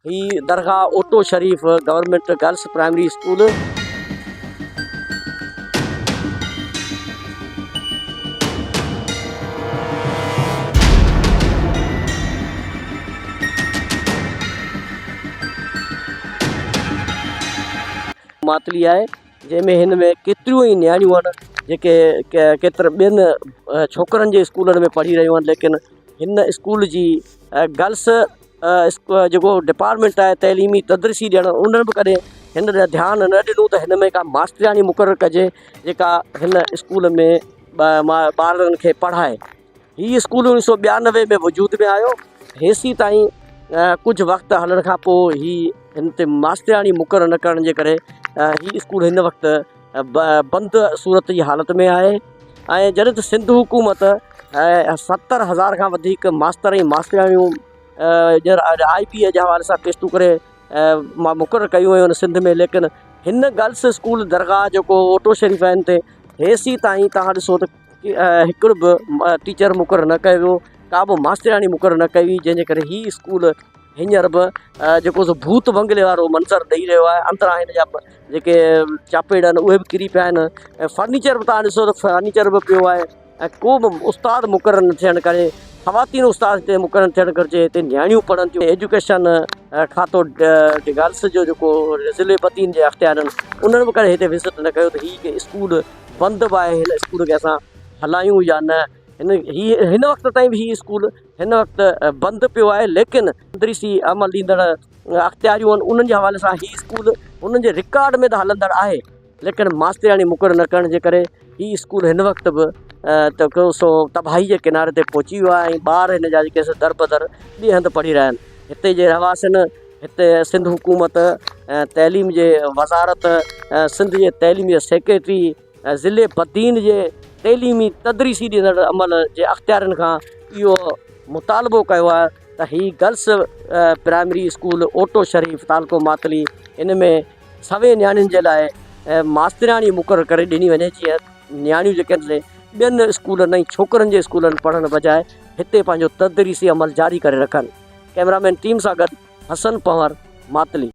هي درگاهه Oto Sharif government girls primary school. Matli آهي جنهن ۾ هن ۾ ڪيتريون ئي نياڻيون آهن جيڪي ڪيتر ٻين ڇوڪرن جي اسڪولن ۾ پڙهي رهيون آهن ليڪن هن اسڪول جي گرلس جيڪو ڊپارٽمينٽ آهي تعليمي تدريسي ڏيڻ انهن به ڪڏهن هن ڏي ڌيان نه ڏنو ته هن ۾ ڪا ماسترياڻي مقرر ڪجي جيڪا هن اسڪول ۾ ٻارڙن کي پڙهائي هي اسڪول اڻويهه سو 92 ۾ وجود ۾ آيو هيسي تائين ڪجهه وقت هلڻ کان پوء هي هن تي ماسترياڻي مقرر نه ڪرڻ جي ڪري هي اسڪول هن وقت بند صورت جي حالت ۾ آهي ۽ جڏهن ته سنڌ حڪومت 70 هزار کان وڌيڪ ماستر ۽ ماسترياڻيون آء بي اي جي حوالي سان ٽيسٽون ڪري مقرر ڪيون ويون آهن سنڌ ۾ ليڪن هن گرلس اسڪول درگاهه جيڪو اوٽو شريف آهن تي هيسي تائين توهان ڏسو ته هڪڙو به ٽيچر مقرر نه ڪيو ويو ڪا به ماسترياڻي مقرر نه ڪئي وئي جنهن جي ڪري هي اسڪول هينئر به جيڪو سو ڀوت بنگلي وارو منظر ڏئي رهيو آهي اندران هن جا جيڪي چاپيڙ آهن اهي به ڪري پيا آهن ۽ فرنيچر به توهان ڏسو ته فرنيچر به پيو آهي ۽ ڪو به استاد مقرر نه ٿيڻ ڪري خواتين استاد هتي مقرر ٿيڻ گهرجي هتي نياڻيون پڙهن ٿيون ايجوڪيشن کاتو گرلس جو جيڪو ضلعي بدين جي اختيار آهن انهن به ڪڏهن هتي وزٽ نه ڪيو ته هي اسڪول بند به آهي هن اسڪول کي اسان هلايون يا نه هن هي هن وقت تائين به هي اسڪول هن وقت بند پيو آهي ليڪن تدريسي عمل ڏيندڙ اختياريون آهن انهن جي حوالي سان هي اسڪول انهن جي رڪارڊ ۾ ته هلندڙ آهي ليڪن ماسترياڻي مقرر نه ڪرڻ جي ڪري هي اسڪول هن وقت به ته سو تباهي جي ڪناري تي پهچي ويو آهي ۽ ٻار هن جا جيڪي سو دربدر ٻئي هنڌ پڙهي رهيا آهن هتي جي رهواسين هتي سنڌ حڪومت تعليم جي وزارت سنڌ جي تعليم جي سيڪريٽري ۽ ضلعي بدين جي تعليمي تدريسي ڏيندڙ عمل جي اختيارين کان اهو مطالبو ڪيو آهي ته هي گرلس پرائمري اسڪول اوٽو شريف تعلقو ماتلي ان ۾ سوين نياڻين جي لاء ماسترياڻي مقرر ڪري ڏني وڃي جيئن نياڻيون جيڪي آهن سي ٻين اسڪولن ۽ ڇوڪرن جي اسڪولن پڙهڻ بجاء هتي پنهنجو تدريسي عمل جاري ڪري رکن ڪئميرا مين ٽيم سان گڏ حسن پنهور ماتلي.